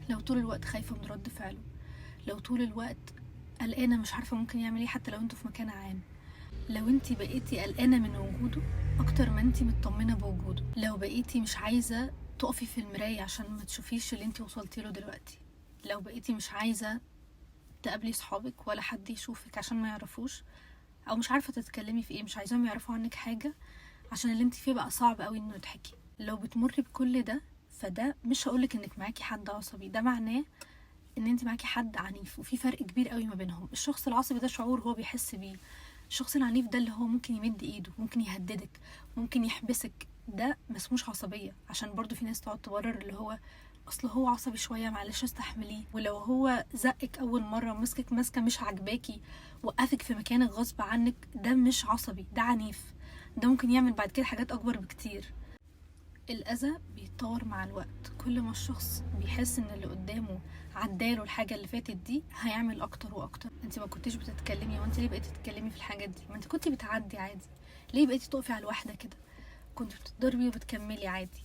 لو طول الوقت خايفة من رد فعله، لو طول الوقت قلقانة مش عارفة ممكن يعمل ايه حتى لو انتوا في مكان عام، لو انتي بقيتي قلقانة من وجوده اكتر ما انتي مطمنة بوجوده، لو بقيتي مش عايزة تقفي في المراية عشان ما تشوفيش اللي انتي وصلتي له دلوقتي، لو بقيتي مش عايزة تقابلي صحابك ولا حد يشوفك عشان ما يعرفوش، او مش عارفة تتكلمي في ايه، مش عايزاهم يعرفوا عنك حاجة عشان اللي انتي فيه بقى صعب قوي انه يتحكي. لو بتمري بكل ده، فده مش هقولك انك معاكي حد عصبي، ده معناه ان انت معاكي حد عنيف، وفي فرق كبير قوي ما بينهم. الشخص العصبي ده شعور هو بيحس بيه، الشخص العنيف ده اللي هو ممكن يمد ايده، ممكن يهددك، ممكن يحبسك، ده ما اسموش عصبية. عشان برضو في ناس تقعد تبرر اللي هو اصل هو عصبي شوية معلش استحمليه، ولو هو زقك اول مرة ومسكك ماسكة مش عاجباكي وقفك في مكانك غصب عنك، ده مش عصبي، ده عنيف، ده ممكن يعمل بعد كده حاجات اكبر بكتير. الأذى بيتطور مع الوقت، كل ما الشخص بيحس ان اللي قدامه عداله الحاجة اللي فاتت دي هيعمل اكتر واكتر. انت ما كنتيش بتتكلمي، وانت ليه بقيتي تتكلمي في الحاجات دي؟ ما انت كنتي بتعدي عادي، ليه بقيتي تقفي على الواحدة كده؟ كنت بتضربي وبتكملي عادي.